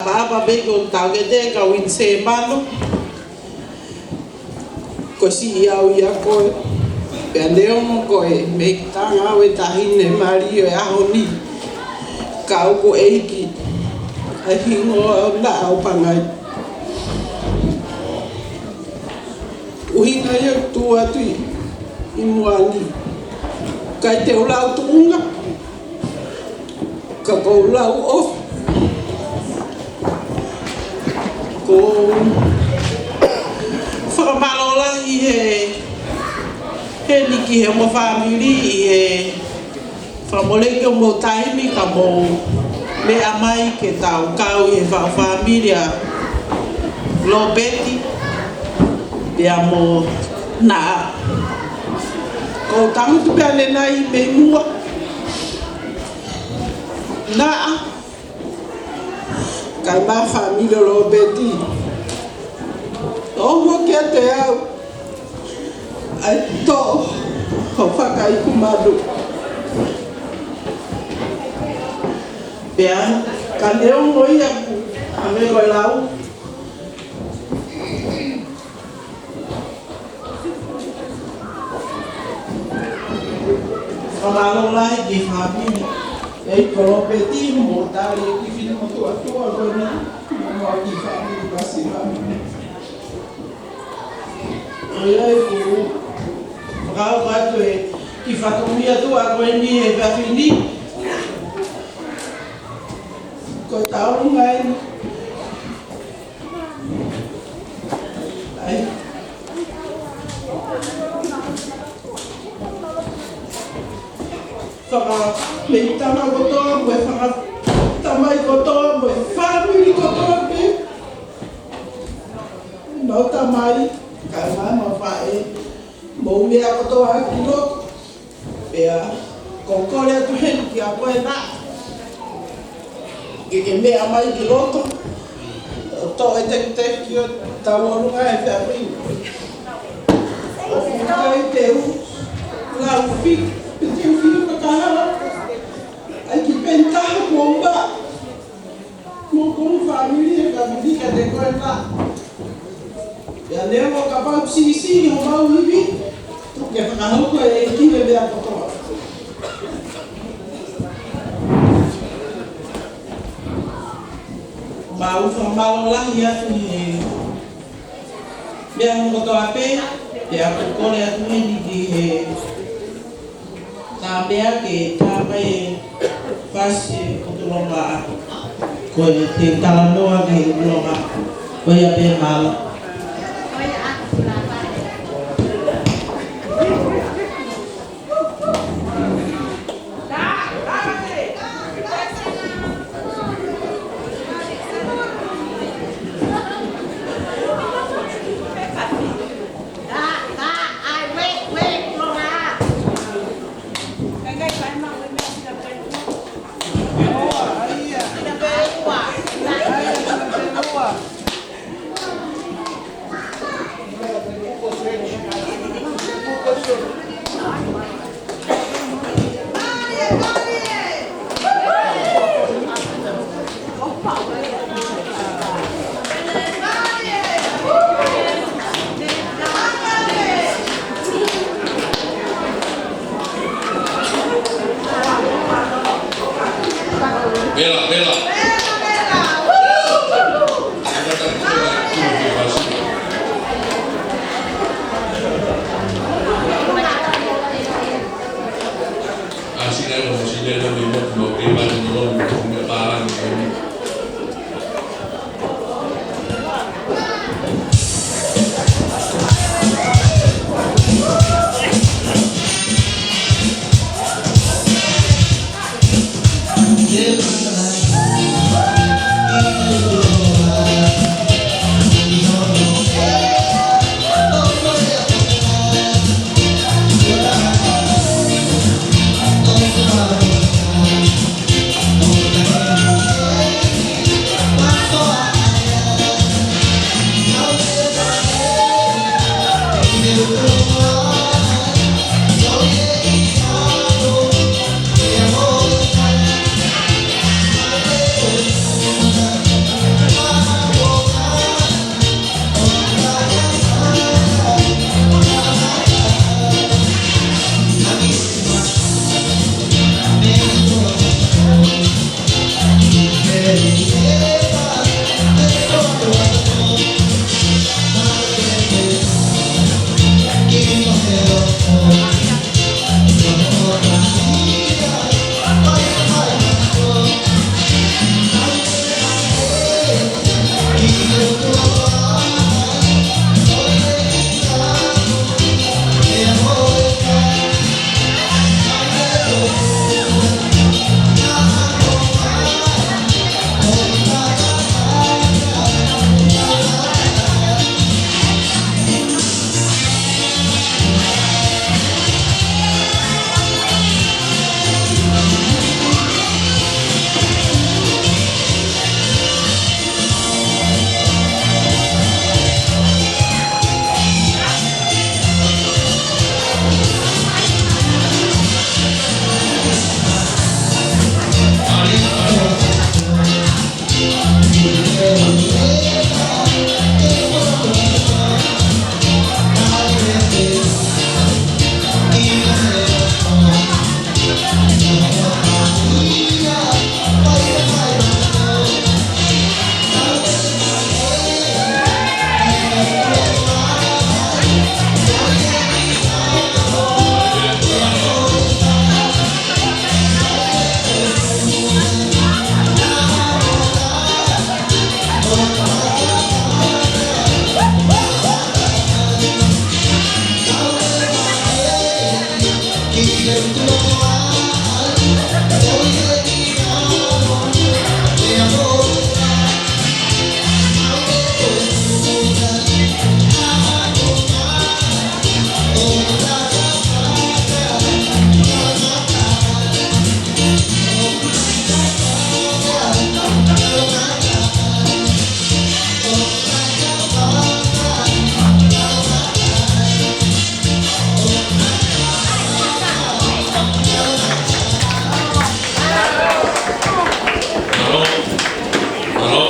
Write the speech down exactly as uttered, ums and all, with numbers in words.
Papa pē ko tau ke te ka win se mano. Ko siʻi au ia ko e. Pea neongo ko e mei tanga au e taʻahine mali ʻo e ʻaho ni. Ka ʻoku ʻeiki ʻa e hingoa ʻo Naʻa ʻo Pangai. ʻUhinga ia ʻoku tuʻu atu ʻi, ʻi muʻa ni. ʻIkai te u lau tuʻunga. Ka ʻoku ou lau ʻofa. ʻOku ou fakamālō lahi he, heni ki he ongo fāmili ʻi he fakamoleki ʻo mo taimi ka mo meʻa mai ke tau kau ʻi he faʻu fāmili ʻa Lopeti pea mo Naʻa. ʻOku ou tangutu pē ʻanenai mei muʻa. Naʻa, kae ʻumaʻā fāmili ʻo Lopeti. ʻOku ʻomi kiate au ʻa e toʻo ʻo fakaiku manu. Pea ka neongo ia ʻa e meʻa ko e lau. Fakamālō lahi ki he fāmili ʻa e ʻEiki ko Lopeti mo Tali ki he fine motuʻa tuʻa ko eni. Mo ki he fāmili Pasila. ʻOku ou fakahoko atu e kiʻi fatongia tuʻa ko eni he efiafi ni. Ko e taunga eni. ʻAi. Fakameitama kotoa, mo e fakatamai kotoa, mo e fāmili kotoa pē. Mau tamai, kae ʻumaʻā mau faʻē, mou meʻa kotoa ki loto. Pea ʻoku ou kole atu heni kiate koe Naʻa. Ke ke meʻa mai ki loto. ʻO toʻo e tekiteki ʻo tauʻolunga e fāmili. ʻOku ʻikai te u lau fika, pe te u fika pakahala. ʻAi ki peni taha kuo ua. Mo kou fāmili e fāmili kiate koe Naʻa. Pea neongo kapau ʻoku siʻisiʻi homau ivi, tuku ke fakahoko ʻe he ʻEiki e meʻa kotoa. Mau fakamālō lahi atu he meʻa kotoa pē, pea ʻoku ou kole atu heni ki he Tāpea ke tāpai e fasi ʻo e ʻOtu Longoaʻa. Ko e te talanoa ki he ʻOtu Longoaʻa. Ko ia pē mālō.